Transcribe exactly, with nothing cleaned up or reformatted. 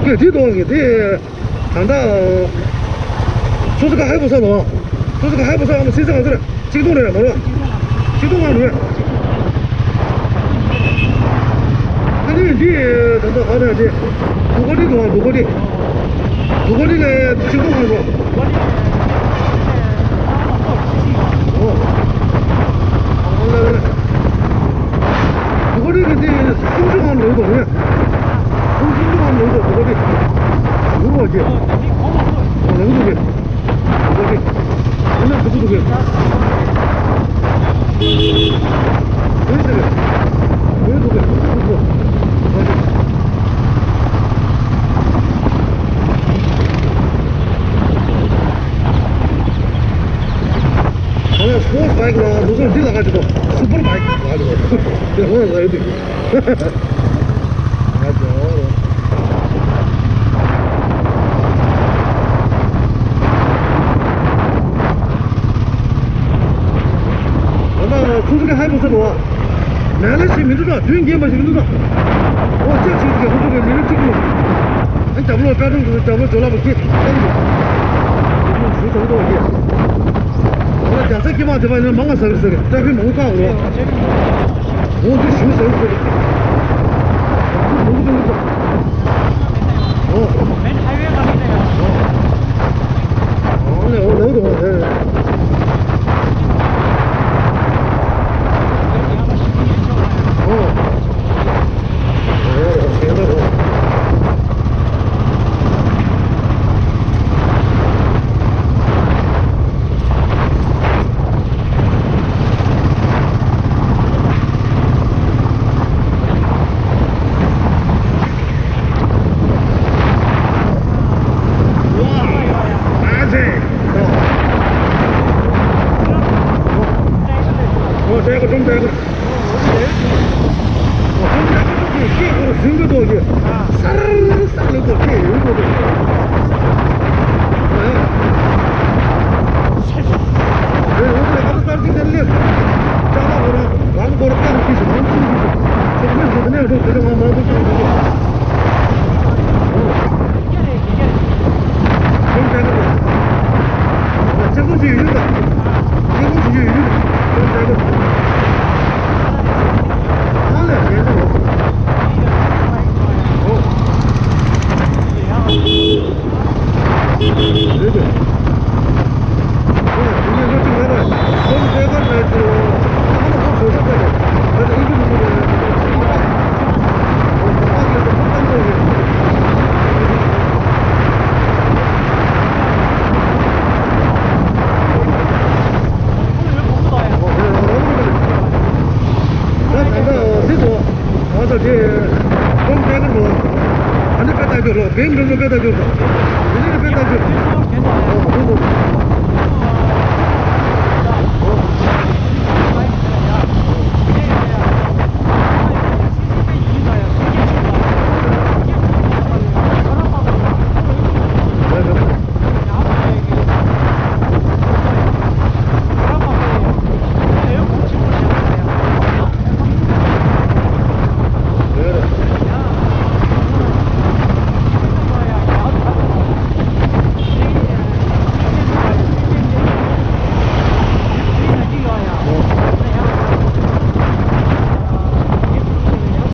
དེ་དོ་གི་དེ། ད་ལྟ། སོ་སོ་ག་ཧའི་པོ་ས་ལོ། སོ་སོ་ག་ཧའི་པོ་ས་ཨ་མ་སི་ས་ག་ཚོད་རེད། ཆིག་སྟོང་རེད་མ་རོ། ཆིག་སྟོང་ལྔ་རེད། ཨ་ནི་འདི་ད་ལྟ་ག་རེད་དེ། དུ་གོ་ཏི་དུ་གོ་ཏི། དུ་གོ་ཏི་ལས་ཆིག་སྟོང་ལྔ་རོ། ཨོ། ཨོ་ལ་ལ། དུ་གོ་ཏི་གི་དེ་སུམ་ཅུ་ལྔ་ལོ་དོ་རེད། ཁོང་ཁྲོ་ལངས་ལོ་དོ་རེད། ངུ་བ་ཅེ། ལངས་འདུག་གས། འདུག་གས། ཡིན་ན་འདུག་འདུག་གས། འདུག་གས། འདུག་གས། འདུག་གས། ཨ་ལ་སི་པོར་ཊི་བྷའིཀ་ལ་འདུག་སེ་འདི་ལ་ག་ཅི་དོ། སུ་པར་བྷའིཀ་ལ་ག་ཅི་དོ། དེ་ཧོན་ལ་ཡོད་དེ། ང་ཚོ། ང་ཚོ་ཚུར་གི་ཧའི་པོ་ས་འགྲོ་བ། མེ་ལེ་ཤི་མི་འདུག་ད་དུས་འགྱེལ་མ་ཞིག་མི་འདུག་ད། འོ་ཅག་ཆེ་གི་ཧུ་ཐུག་གི་ལི་ལི་གཅིག་མི། ཨ་རྒྱབ་ལོག་པད་སྒྲོམ་གི་རྒྱབ་ལོག་ཇོ་ལ་པ་ཁྱེད་ཨ་ཡི། ཞུ་ཐུག་ཐུག་གི། འོ་ལ་རྒྱ་ས་ཀྱི་མ་དེ་བ་ཡིན་ན་མང་ང་ཟ་གི་ཟ་གི་ཏྲ་ཕི་མང་པོ་བཀག་འོ། འོ་འདི་ཞུ་ཟ་གི་ཟ་གི། འོ་འདི་འདི་འདི། ཨོ། ཨོ་ལེ་ཨོ་ལེ་ཨོ་ལེ། ཨོ། ང་ཚོ་དེ་ཀོང་ཏེ་ཀར་འགྲོ། ཨ་ནི་དཔེ་ལྟ་རྒྱུ་རོ། བེང་ལུ་ལུ་དཔེ་ལྟ་རྒྱུ་རོ། དེ་ནི་དཔེ་ལྟ་རྒྱུ། ཨོ་ཧོ་ཧོ།